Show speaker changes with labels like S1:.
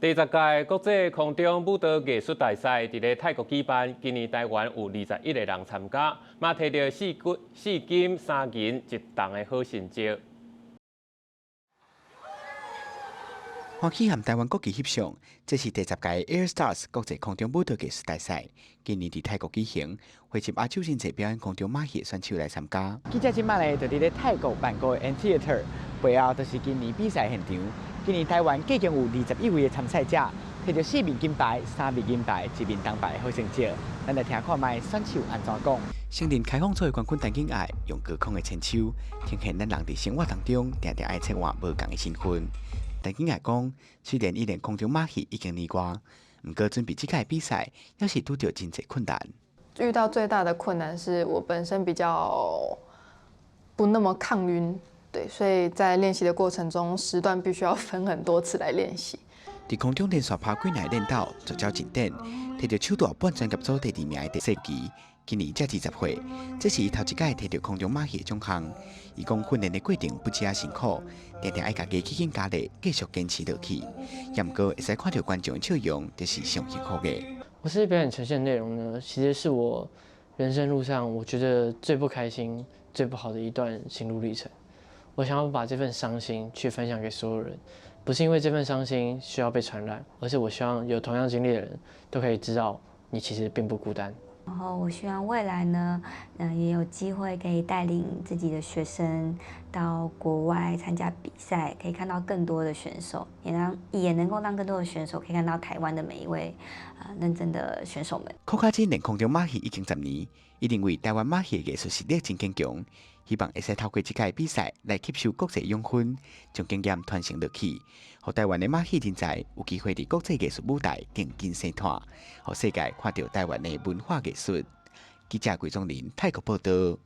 S1: 第十屆國際空中舞蹈藝術大賽佇咧泰國舉辦，今年台灣有21個人參加，嘛摕著四金三銀一銅的好成績。
S2: 歡喜和台灣國旗翕相，這是第十屆 Air Stars 國際空中舞蹈藝術大賽，今年佇泰國舉行，匯集亞洲真濟表演空中馬戲的選手來參加。記者這擺咧就佇咧泰國曼谷的 M Theatre 背後，就是今年比賽現場。今年台灣計共有21位的參賽者，摕著四面金牌、三面銀牌、一面銅牌的好成績。咱來聽看覓選手按怎講。承認開放組的冠軍陳景愛，用高空的牽手，呈現咱人佇生活當中定定愛切換無仝的身份。陳景愛講，雖然伊練空中馬戲已經年外，毋過準備這屆比賽，猶是拄著真濟困難。
S3: 遇到最大的困難是我本身比較不那麼抗暈，對，所以在練習的過程中，時段必須要分很多次來練習。
S2: 佇空中連續拍幾年練鬥，做招進展，摕著手帶半專業組第二名的第四期，今年才20歲，這是伊頭一擺摕著空中馬戲的獎項。伊講訓練的過程不止辛苦，定定愛共家己緊加力，繼續堅持落去。也毋過會使看著觀眾的笑容，就是上幸福的。
S4: 我這次表演呈現的內容呢，其實是我人生路上我覺得最不開心、最不好的一段心路歷程。我想要把這份傷心去分享給所有人，不是因為這份傷心需要被傳染，而是我希望有同樣經歷的人都可以知道，你其實並不孤單。
S5: 然後我希望未來呢，也有機會可以帶領自己的學生到國外參加比賽，可以看到更多的選手，也能夠讓更多的選手可以看到台灣的每一位啊認真的選手們。
S2: 柯卡真練空中馬戲已經10年，伊認為台灣馬戲的藝術實力真堅強，希望會使透過這屆比賽來吸收國際養分，將經驗傳承落去，予台灣的馬戲人才有機會佇國際藝術舞台頂金生團，予世界看著台灣的文化藝術。記者桂宗林泰國報導。